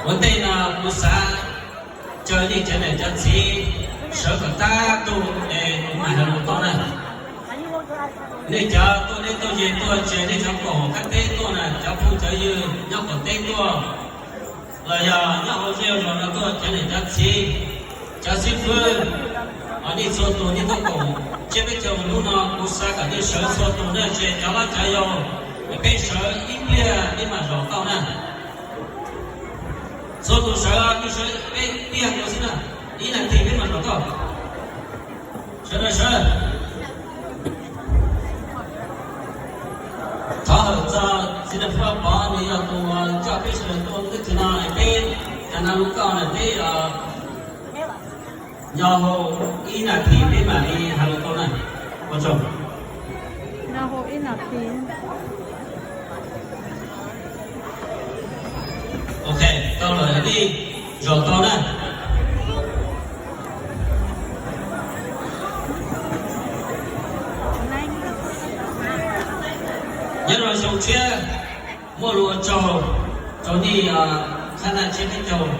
Ua ntej no kuv xav caw nej cov niam cov txiv sawv kom tab tug es kuv mam hais lus tau na. Nej cov tuaj deb tuaj ze tuaj, tsis hais nej cov koom haum qab teb tuaj na, cov phooj cov ywg nyob qaum teb tuaj, los yog nyob hauv zej zos no tuaj, cov niam cov txiv, cov xib fwb, nej txhua tus nej tuaj koom tsiab peb caug hnub no, kuv xav kom nej sawv txhua tus na, tsis hais cov laus cov yau, peb sawv ib pliag peb mam zaum tau na. Txhua tus sawv, nej sawv peb pliag xwb na, ib nas this peb mam zaum tau. Sawv daws sawv. Thov hawm txog txiv Nais Phoo Vaj Pov, nws yog tus coj peb sawv daws tuaj lub teb chaws no, peb cov nav lus kauj na, peb nyo hau ib nas this peb mam li hais lus tau na. Ua tsaug. Nyo hau ib nas this. Ok, tau lawm, nej zaum tau na. Nyob rau xyoo tshiab, muaj lus ua tsaug rau nej khab naj tsiab peb caug.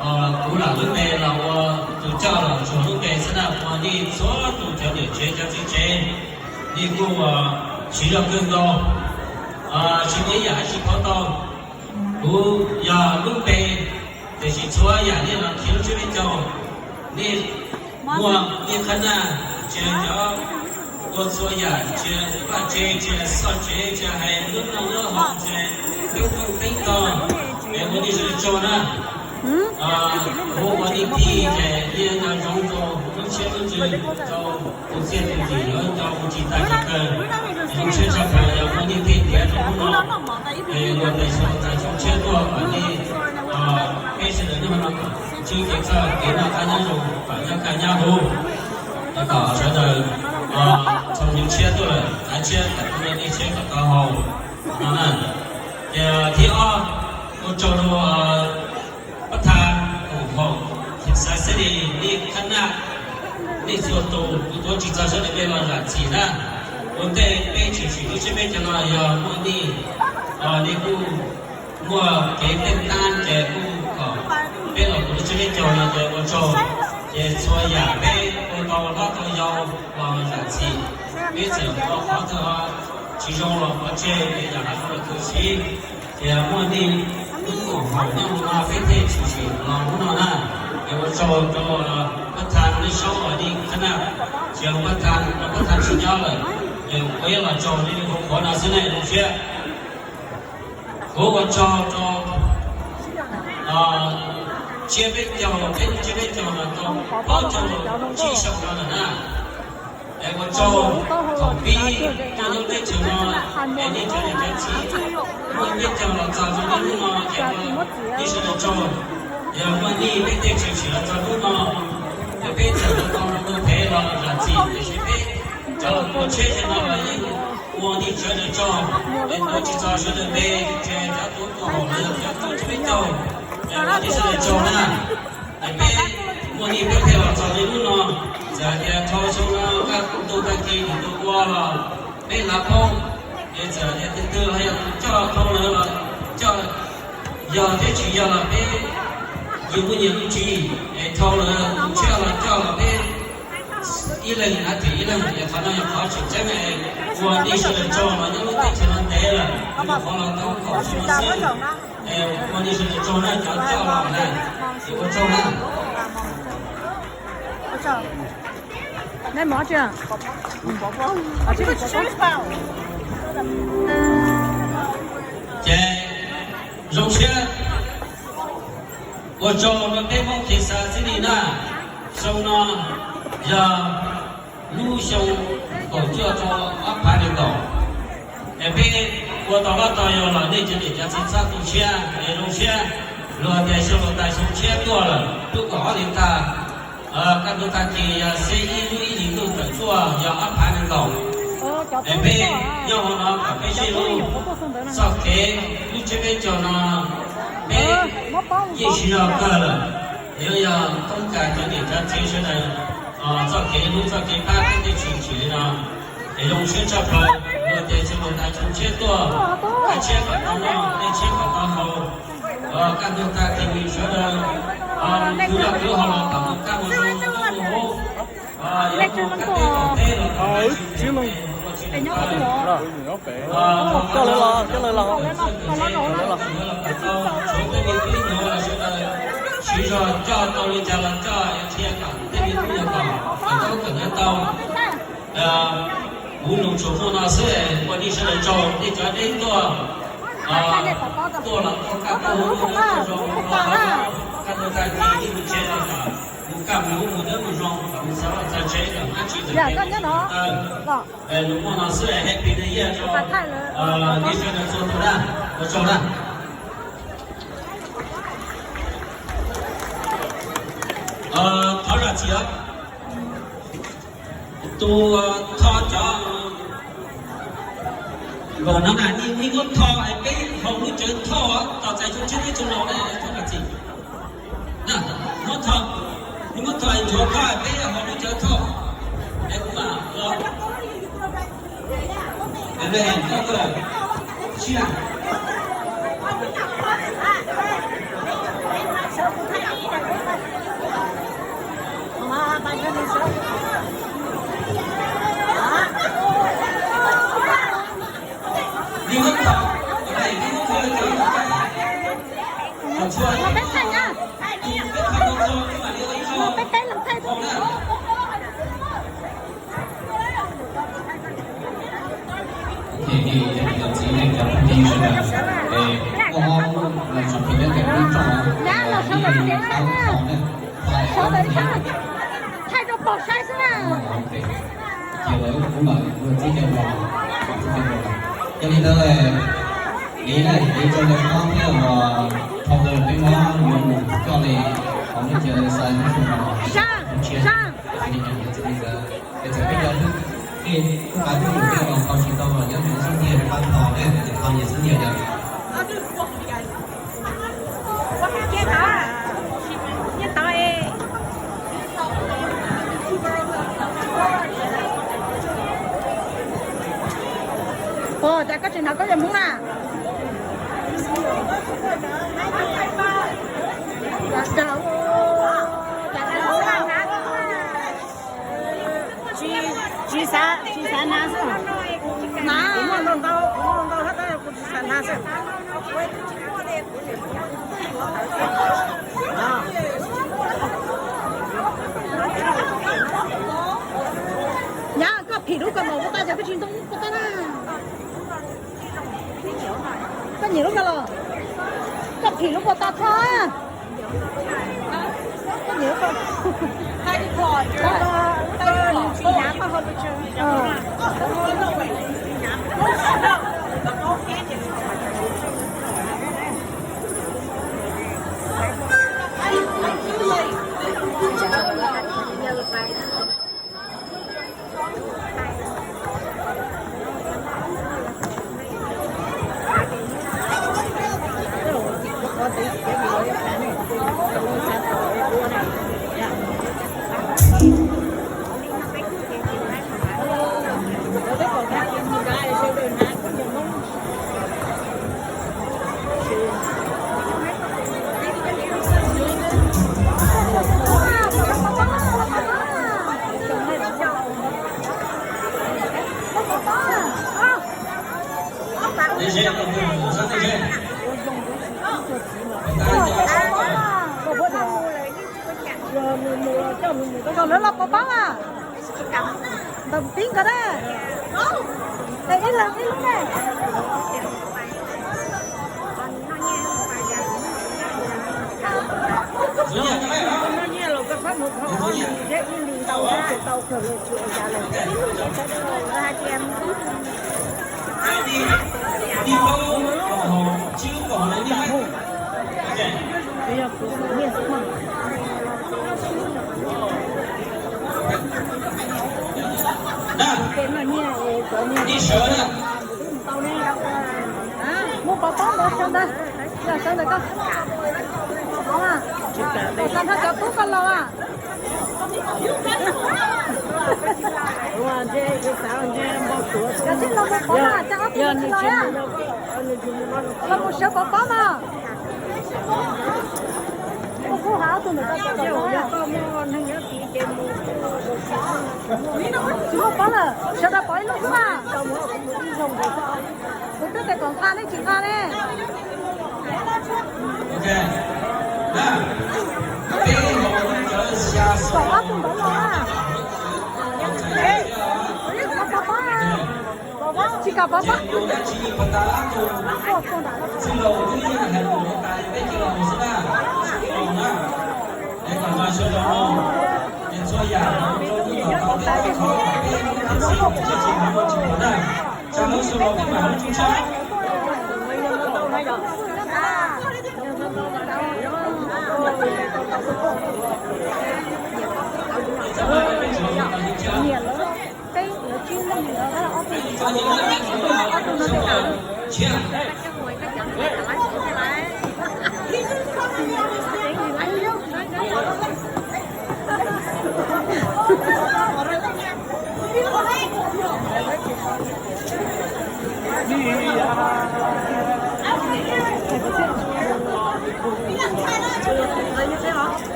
Kuv lam lub npe los ua tus coj los tsuag lub npe xwb na, ua nej txhua tus cov niam tsev cov txiv tsev, nej kuj siv zog kawg nkaus, tsis muaj ib yam dab tsi pab tau. Kuv yog lub npe, tiam sis txhua yam nej los khi lub tsiab peb caug, nej muaj nej khab naj, tsis hais cov ua txhua yam, tsis hais vaj tse, tsis hais txoj tsev, tsis hais lub noj lub haus, tsis hais teeb meem teeb tog, es ua nej sawv daws tsaug na. Kuv ua nej tij ces yeej nco ntsoov rau lub siab lub ntsws, rau tus txiaj tus ntsig, yuav rau tus tsis tag tsis kawg. Zoo siab tshaj plaws yog muaj nej tej tiav rau hnub no, es luag tes xyoo tas xyoo tshiab tuaj kom nej peb sawv daws nyob no kom ntsib kev txawj kev noj qab nyob zoo, kom nyob kaj nyob huv, kom sawv daws txhua xyoo tshiab tuaj lawm, thaiv tshiab kom tau dej tshiab kom tau haus no na. Ces thib ob, ua tsaug rau pab thaj koom haum xeev Xais Xeeb Lis, nej khab naj, nej txhua tus, kuv tuav tsis txog sawv daws npe los zam txim na. Ua ntej peb tshwm sim lub tsiab peb caug no yog muaj nej, nej kuj muaj kev teej tab ces kuj kom peb los kuv lub tsiab peb caug no ces ua tsaug. Ces txhua yam peb ua tau hlob tau yau los zam txim, peb txawm ua qhov twg tsis zoo los pov tseg es yam hav zoov los khaws siv. Ces muaj nej lub koom haum nyob hnub no peb thiaj tshwm sim los hnub no na. Es ua tsaug rau pab thaj Naj Saub uas nej khab naj, tsis yog pab thaj, pab thaj tsis nyob lawm, es kuv ib los tsaug nej li qhuav no xwb nej zoo siab. Kuv ua tsaug rau tsiab peb caug, peb lub tsiab peb caug no tau plaub caug tsib xyoo no lawm na. Es ua tsaug thaum pib tuaj nyob teb chaws no, es nej cov niam cov txiv muaj peb caug los txog rau hnub no ces ua nej sawv daws tsaug. Yog muaj nej peb tej tshwm sim los txog hnub no, es peb txawm ua tau ntau phev los zam txim, tiam sis peb cov los ua tsheb ze no los yeej ua nej sawv daws tsaug. Es tuav tsis txog sawv daws npe, tsis hais cov tuav koom haum los yog cov tuav tsiab peb caug, es ua nej sawv daws tsaug na. Es peb muaj nej peb thiaj los txog li hnub no. Txawm hais tias dhau xyoo no kaj ntug tag kis tus ua los peb lav poob, es txawm hais tias twg twg los yog tus coj dhau lawm los coj, yog thiab tsis yog los peb yus muaj nyias lub tswv yim, es dhau lawm tus tshiab los coj los peb ib leeg hnav them ib leeg, es qhov no yog qhov tseem ceeb. Ua nej sawv daws tsaug los nyob lub teb chaws no ntev lawm, nyuam qhuav los tau kaum xyoo no xwb. Es ua nej sawv daws tsaug na, cov coj los na, es ua tsaug na. Ces zoo siab ua tsaug rau peb Hmoob Khev Xav Xib Lis na. Xyoo no yog lub xyoo kaum cuaj rau ob phav nees nkaum, es peb ua tau hlob tau yau los nej cov niam cov txiv txhob tu siab, es zoo siab. Luag tias xyoo laus tas xyoo tshiab tuaj lawm, lub kaum ob hlis tag, kaj ntug tag kis yog xiab ib lub ib hlis ntuj tawm tuaj yog ob phav nees nkaum. Es peb nyob hauv no kom peb sib hlub, txoj kev lub tsiab peb caug no peb yeej sib zog kawg lawm. Yuav yog toob kas cov niam cov txiv sawv daws txoj kev hlub txoj kev pab peb tej tshwm sim li no, es zoo siab tshaj plaws. Luag tias xyoo laus tas xyoo tshiab tuaj, thaiv tshiab kom tau noj, dej tshiab kom tau haus, Kaj ntug tag kis sawv daws, kwv laj kwv haus los kom mus kaj mus zoo, mus noj mus haus, yuav mus kaj teb tom teb los kom tsis tau, coj lawv los, coj lawv los, coj lawv los, tshuav tej me tub nyuam sawv daws siv zog coj tau li cas los coj, yuav qhia kom tej me tub nyuam kom kom tau kom nyob tau. Kuv lus tsuas muaj no xwb, ua nej sawv daws tsaug, nej cov deb tuaj, tuaj los tuaj kaj tuaj hu tuaj zoo, kaj tuaj kaj kis ib mus tsev los kom mus kaj mus hu mus nyob mus zoo, kom mus xav vaj xav tsev kom dab tsi tawm kev tsis tawm taw. Lus muaj no xwb, Happy New Year rau nej sawv daws txhua tus na, ua tsaug na. Thov zam txim os. Tus thov cov nkaus no na, nej muab thov es peb haus lub cawv thoj tos txais txhua txhia teb txhua laus na, thov zam txim. Muab thov, nej muab thov es ntsuav thoj es peb haus lub cawv thoj es kuv mam los. Peb peb leej thaij. Txiv neej cov phooj ywg sawv daws, es muaj mob los tso plig nyob ntawm lub rooj, sawv daws ib sab, thaij rau pog saib xwb na. Ces lawv kuv mam ua txib coj los, txib coj los. Yog li ntawd, Liv, Liv rau lawv qab thiab uas dhau ntawd peb muab yuav mus coj li hauv lub cia xais lub xyoo no. Zaj, zaj. Li ntawd, es txawm peb cov twb, peb twb qab twb yus peb los tau tsis tau los nyob mus xub ntiag pab tho ne, tho nyias xub ntiag yog. Ua cas koj tsis hnov koj yog Hmoob na? Tsis, tsis xav, tsis xav hnav xwb. Hnav. Kuv muaj ntau ntau, kuv muaj ntau ntau hab tab kuv tsis xav hnav xwb. Nyab, koj phim lub ko los ua tag, cas koj tsis ntoo ko tag na? Koj nyiam lub ko los? Koj phim lub ko tag tho. Koj nyiam lub ko. Kom lawv los pov pob mas. Ntawm tib nkawd na. Es ib leeg ib lub ne. Muaj pov pob ntawd sawv ntawd, sawv ntawd koj. Pov pob mas, tag nrho cov tub koj los as. Cov tsis los mus pov mas, cov ob tug tsis los as. Los mus sawv pov pob mas. Kuv kuj hais ob tug ntawm ko, tsis muaj pob lawm, sawv daws pov ib lub xwb mas. Kuv twb tias kom nqa nej tsis nqa ne. Kom ob tug ntawd los na. Tsis kam pov pob. Nyiam lawv, peb lawv tsib leeg, ob tug no, ob tug no tej zaum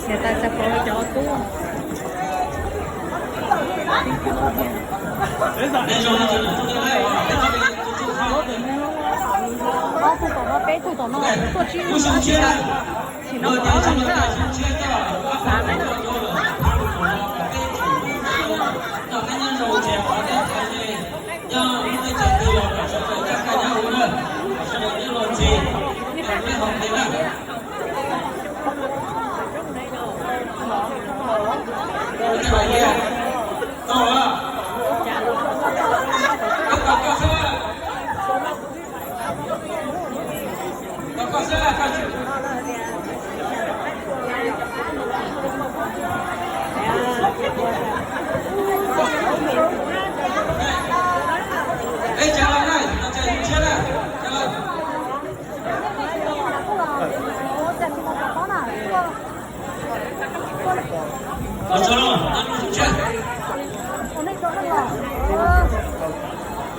Niam tais txais pov cov tub. Ob tug tom no, peb tug tom no, tuaj tsib leeg. Tsis no pov pob na.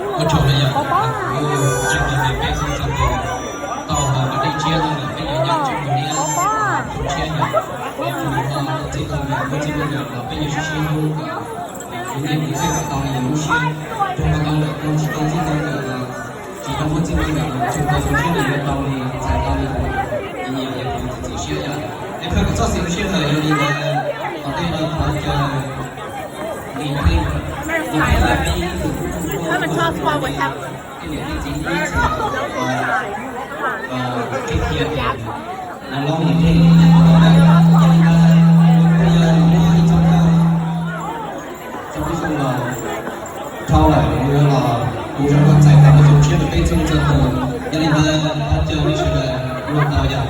Ua tsaug na yom, kuv tsis tau hais peb xwb txog tus tau hais kom dej tshiab no lawm, peb yuav nyob tsis mus niab tus tshiab yom, yuav mus no txij tau yam muaj txij muaj nkawm los peb yuav sib sib hlub kom kuv niam kuv txiv kom tau li lub siab. Rau qhov ntawd lawm kuv tsis tau txij tau nkawm los tsis tau muaj txij muaj nkawm los tsuas tau tus tshiab nws yuav tau li txhais tau li kuv nyiam li kuv txiv txiv siab yom. Es peb kom txoj xiv lub siab ntawd yog li ntawd, qhov tej no thov caw Lis Pheej, Lis Pheej yog peb ib tug tub tub muaj muaj txij muaj nkawm, tej niam tej txiv ib txhia txhia tias lawv lub Lis Pheej, yog li ntawd kuj yog muaj ib txoj nkauj rau peb zoo los dhau lawm, kuv yuav los kuv zoo kom txais tau tus tshiab rau peb txhua txhua tus. Yog li ntawd thov caw nej sawv daws ua tau yam.